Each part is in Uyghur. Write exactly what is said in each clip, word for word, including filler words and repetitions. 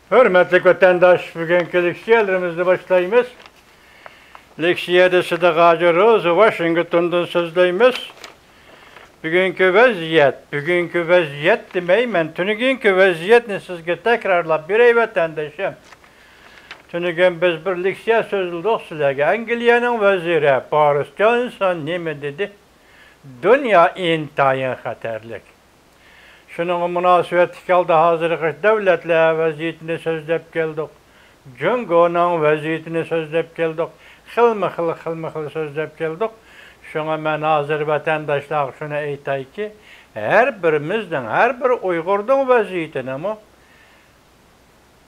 ھۆرمەتلىك ۋەتەنداش، بۈگۈنكى لېكسىيەلىرىمىزنى باشلايمىز. لېكسىيەدە سىدىق ھاجى روزى، ۋاشىنگتوندىن سۆزلەيمىز. بۈگۈنكى ۋەزىيەت، بۈگۈنكى ۋەزىيەت دېمەي، مەن تۈنۈگۈنكى ۋەزىيەتنى سىزگە تەكرارلاپ بېرەي، ۋەتەندىشىم. تۈنۈگۈن بىز بىر لېكسىيە سۆزلىدۇق سىلەرگە. ئەنگلىيەنىڭ ۋەزىرى بورىس جونسون نېمە دېدى؟ دۇنيا ئىنتايىن خەتەرلىك. شۇنىڭغا مۇناسىۋەتلىك ھالدا ھازىرقى دۆلەتلەر ۋەزىيىتىنى سۆزلەپ كەلدۇق. جۇڭگونىڭ ۋەزىيىتىنى سۆزلەپ كەلدۇق. خىلمۇ خىل، خىلمۇ خىل سۆزلەپ كەلدۇق. شۇڭا مەن ھازىر ۋەتەنداشلارغا شۇنى ئېيتايكى، ھەر بىرىمىزنىڭ، ھەر بىر ئۇيغۇرنىڭ ۋەزىيىتىنىمۇ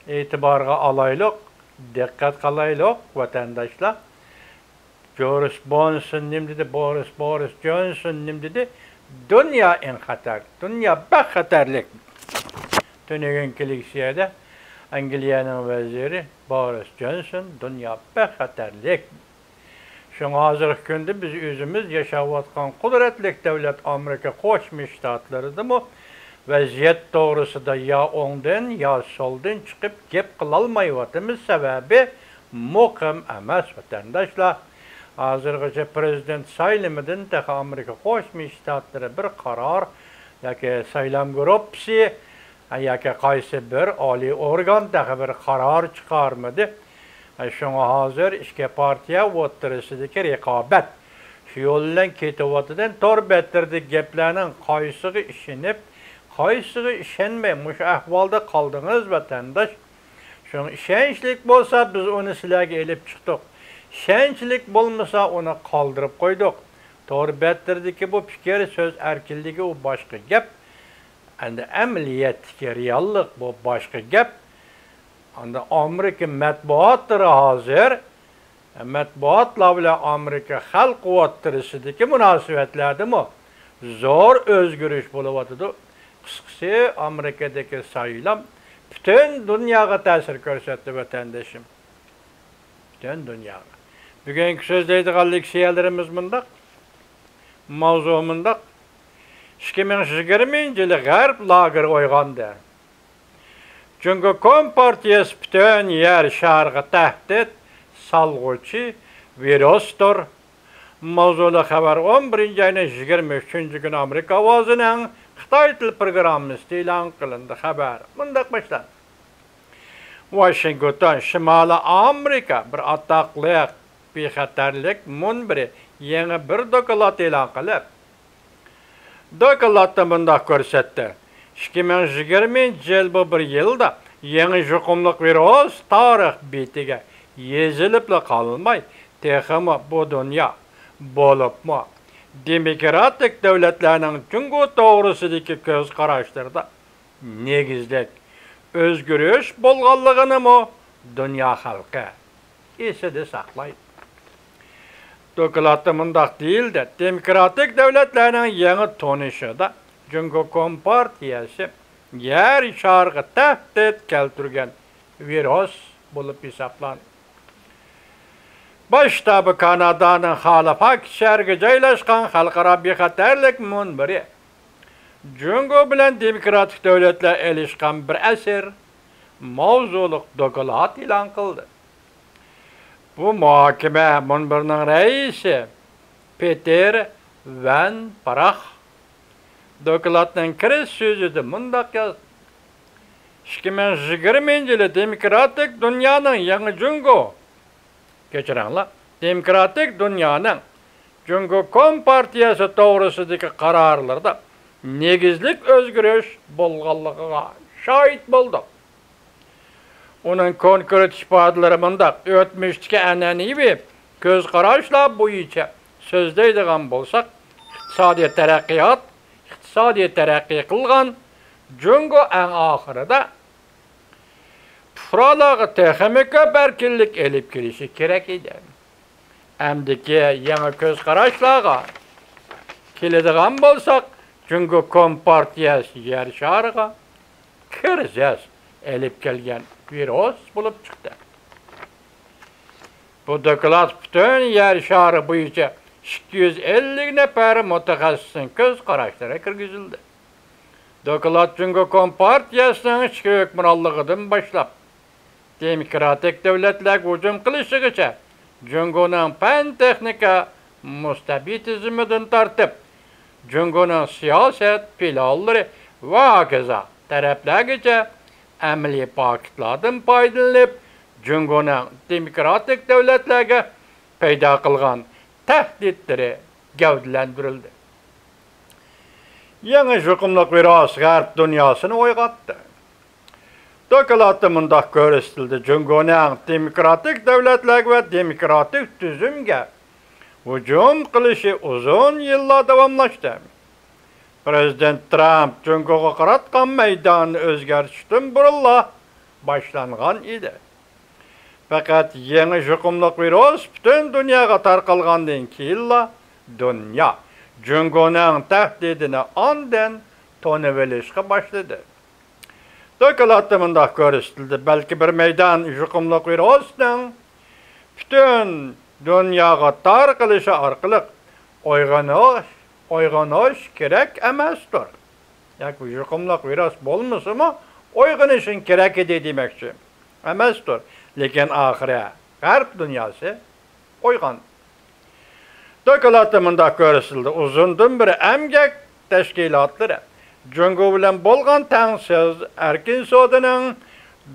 ئېتىبارغا ئالايلۇق، دىققەت قىلايلۇق، ۋەتەنداشلار. جورىس بونسون نېمە دېدى؟ بورىس، بورىس جونسون نېمە دېدى؟ دۇنيا ئەڭ خەتەر، دۇنيا بەك خەتەرلىك. تۈنۈگۈنكى لېكسىيەدە ئەنگلىيەنىڭ ۋەزىرى بورىس جونسون، دۇنيا بەك خەتەرلىك. شۇڭا ھازىرقى كۈندە بىز ئۆزىمىز ياشاۋاتقان قۇدرەتلىك دۆلەت ئامېرىكا قوشما شتاتلىرىدىمۇ ۋەزىيەت توغرىسىدا يا ئوڭدىن، يا سولدىن چىقىپ گەپ قىلالمايۋاتىمىز. سەۋەبى، مۇقىم ئەمەس، ۋەتەنداشلار. ھازىرغىچە پىرېزىدېنت سايلىمىدىن تېخى ئامېرىكا قوشما شتاتلىرى بىر قارار ياكى سايلام گۇرۇپپىسى ياكى قايسى بىر ئالىي ئورگان تېخى بىر قارار چىقارمىدى. شۇڭا ھازىر ئىككى پارتىيە ئوتتۇرىسىدىكى رىقابەت شۇ يول بىلەن كېتىۋاتىدۇ. تور بەتلىرىدىكى گەپلەرنىڭ قايسىغا ئىشىنىپ، قايسىغا ئىشەنمەي مۇشۇ ئەھۋالدا قالدىڭىز، ۋەتەنداش. شۇڭا ئىشەنچلىك بولسا، بىز ئۇنى سىلەرگە ئېلىپ چىقتۇق. ئىشەنچلىك بولمىسا، ئۇنى قالدۇرۇپ قويدۇق. تور بەتلىرىدىكى بۇ پىكىر، سۆز ئەركىنلىكى، ئۇ باشقا گەپ. ئەمدى ئەمەلىيەتتىكى رېئاللىق، بۇ باشقا گەپ. ئاندىن ئامېرىكا مەتبۇئاتلىرى ھازىر، مەتبۇئاتلار بىلەن ئامېرىكا خەلقى ئوتتۇرىسىدىكى مۇناسىۋەتلەردىمۇ زور ئۆزگىرىش بولۇۋاتىدۇ. قىسقىسى، ئامېرىكىدىكى سايلام پۈتۈن دۇنياغا تەسىر كۆرسەتتى، ۋەتەندىشىم. پۈتۈن دۇنياغا. بۈگۈنكى سۆزلەيدىغان لېكسىيەلىرىمىز مۇنداق. ماۋزۇ مۇنداق. ئىككى مىڭ يىگىرمىنچى يىلى غەرب لاگېرى ئويغاندى. جۇڭگو كومپارتىيەسى پۈتۈن يەر شارىغا تەھدىت سالغۇچى ۋىرۇستۇر. ماۋزۇلۇق خەۋەر ئون بىرىنچى ئاينىڭ يىگىرمە ئۈچىنچى كۈنى ئامېرىكا ئاۋازىنىڭ خىتاي تىل پروگراممىسىدا ئېلان قىلىندى. خەۋەر مۇنداق باشلاندى. ۋاشىنگتون، شىمالىي ئامېرىكا بىر ئاتاقلىق بىخەتەرلىك مۇنبىرى يېڭى بىر دوكلات ئېلان قىلىپ، دوكلاتتا مۇنداق كۆرسەتتى: ئىككى مىڭ يىگىرمىنچى يىل بۇ بىر يىلدا يېڭى يۇقۇملۇق ۋىرۇس تارىخ بېتىگە يېزىلىپلا قالماي، تېخىمۇ بۇ دۇنيا، بولۇپمۇ دېموكراتىك دۆلەتلەرنىڭ جۇڭگو توغرىسىدىكى كۆز قاراشلىرىدا نېگىزلىك ئۆزگىرىش بولغانلىقىنىمۇ دۇنيا خەلقى ئېسىدە ساقلايدۇ. دوكلاتتا مۇنداق دېيىلدى: دېموكراتىك دۆلەتلەرنىڭ يېڭى تونۇشىدا جۇڭگو كومپارتىيەسى يەر شارىغا تەھدىت كەلتۈرگەن ۋىرۇس بولۇپ ھېسابلانىدۇ. باش شتابى كانادانىڭ خالىفاكس شەھىرىگە جايلاشقان خەلقئارا بىخەتەرلىك مۇنبىرى جۇڭگو بىلەن دېموكراتىك دۆلەتلەر ئېلىشقان بىر ئەسىر ماۋزۇلۇق دوكلات ئېلان قىلدى. بۇ مۇھاكىمە مۇنبىرىنىڭ رەئىسى پېتېر ۋەن براخ دوكلاتنىڭ كىرىش سۆزىدە مۇنداق يازدى: ئىككى مىڭ يىگىرمىنچى يىلى دېموكراتىك دۇنيانىڭ يېڭى جۇڭگو، كەچۈرۈڭلار، دېموكراتىك دۇنيانىڭ جۇڭگو كومپارتىيەسى توغرىسىدىكى قارارلىرىدا نېگىزلىك ئۆزگىرىش بولغانلىقىغا شاھىت بولدۇق. ئۇنىڭ كونكرېت ئىپادىلىرى مۇنداق: ئۆتمۈشتىكى ئەنئەنىۋى كۆز قاراشلار بويىچە سۆزلەيدىغان بولساق، ئىقتىسادىي تەرەققىيات، ئىقتىسادىي تەرەققىي قىلغان جۇڭگو ئەڭ ئاخىرىدا پۇقرالارغا تېخىمۇ كۆپ ئەركىنلىك ئېلىپ كېلىشى كېرەك ئىدى. ئەمدىكى يېڭى كۆز قاراشلارغا كېلىدىغان بولساق، جۇڭگو كومپارتىيەسى يەر شارىغا كىرىزىس ئېلىپ كەلگەن ۋىرۇس بولۇپ چىقتى. بۇ دوكلات پۈتۈن يەر شارى بويىچە ئىككى يۈز ئەللىك نەپەر مۇتەخەسسىسنىڭ كۆز قاراشلىرى كىرگۈزۈلدى. دوكلات جۇڭگو كومپارتىيەسىنىڭ ئىچكى ھۆكۈمرانلىقىدىن باشلاپ، دېموكراتىك دۆلەتلەرگە ھۇجۇم قىلىشىغىچە، جۇڭگونىڭ پەن-تېخنىكا مۇستەبىتىزمىدىن تارتىپ، جۇڭگونىڭ سىياسەت پىلانلىرى ۋە ھاكازا تەرەپلەرگىچە ئەمەلىي پاكىتلاردىن پايدىلىنىپ، جۇڭگونىڭ دېموكراتىك دۆلەتلەرگە پەيدا قىلغان تەھدىتلىرى گەۋدىلەندۈرۈلدى. يېڭى يۇقۇملۇق ۋىرۇس غەرب دۇنياسىنى ئويغاتتى. دوكلاتتا مۇنداق كۆرسىتىلدى: جۇڭگونىڭ دېموكراتىك دۆلەتلەرگە ۋە دېموكراتىك تۈزۈمگە ھۇجۇم قىلىشى ئۇزۇن يىللار داۋاملاشتى. پىرېزىدېنت ترامپ جۇڭگوغا قاراتقان مەيداننى ئۆزگەرتىشتىن بۇرۇنلا باشلانغان ئىدى. پەقەت يېڭى يۇقۇملۇق ۋىرۇس پۈتۈن دۇنياغا تارقالغاندىن كېيىنلا، دۇنيا جۇڭگونىڭ تەھدىتىنى ئاندىن تونۇۋېلىشقا باشلىدى. دوكلاتتا مۇنداق كۆرسىتىلدى: بەلكى بىر مەيدان يۇقۇملۇق ۋىرۇسنىڭ پۈتۈن دۇنياغا تارقىلىشى ئارقىلىق ئويغىنىش، ئويغىنىش كېرەك ئەمەستۇر. ياكى يۇقۇملۇق ۋىرۇس بولمىسىمۇ، ئويغىنىشىڭ كېرەك ئىدى دېمەكچى ئەمەستۇر. لېكىن ئاخىرى غەرب دۇنياسى ئويغاندى. دوكلاتتا مۇنداق كۆرسىتىلدى: ئۇزۇندىن بېرى ئەمگەك تەشكىلاتلىرى جۇڭگو بىلەن بولغان تەڭسىز ئەركىن سودىنىڭ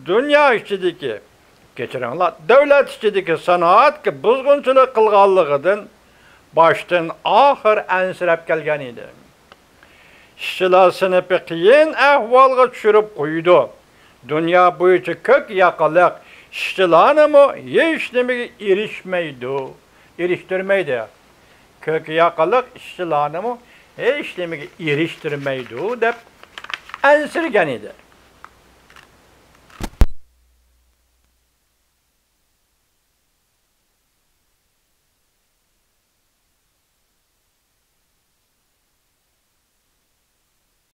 دۇنيا ئىچىدىكى، كەچۈرۈڭلار، دۆلەت ئىچىدىكى سانائەتكە بۇزغۇنچىلىق قىلغانلىقىدىن باشتىن ئاخىر ئەنسىرەپ كەلگەن ئىدى. ئىشچىلار سىنىپى قىيىن ئەھۋالغا چۈشۈرۈپ قويىدۇ. دۇنيا بويىچە كۆك ياقىلىق ئىشچىلارنىمۇ ھېچنېمىگە ئېرىشمەيدۇ، ئېرىشتۈرمەيدۇ. كۆك ياقىلىق ئىشچىلارنىمۇ ھېچنېمىگە ئېرىشتۈرمەيدۇ، دەپ ئەنسىرىگەن ئىدى.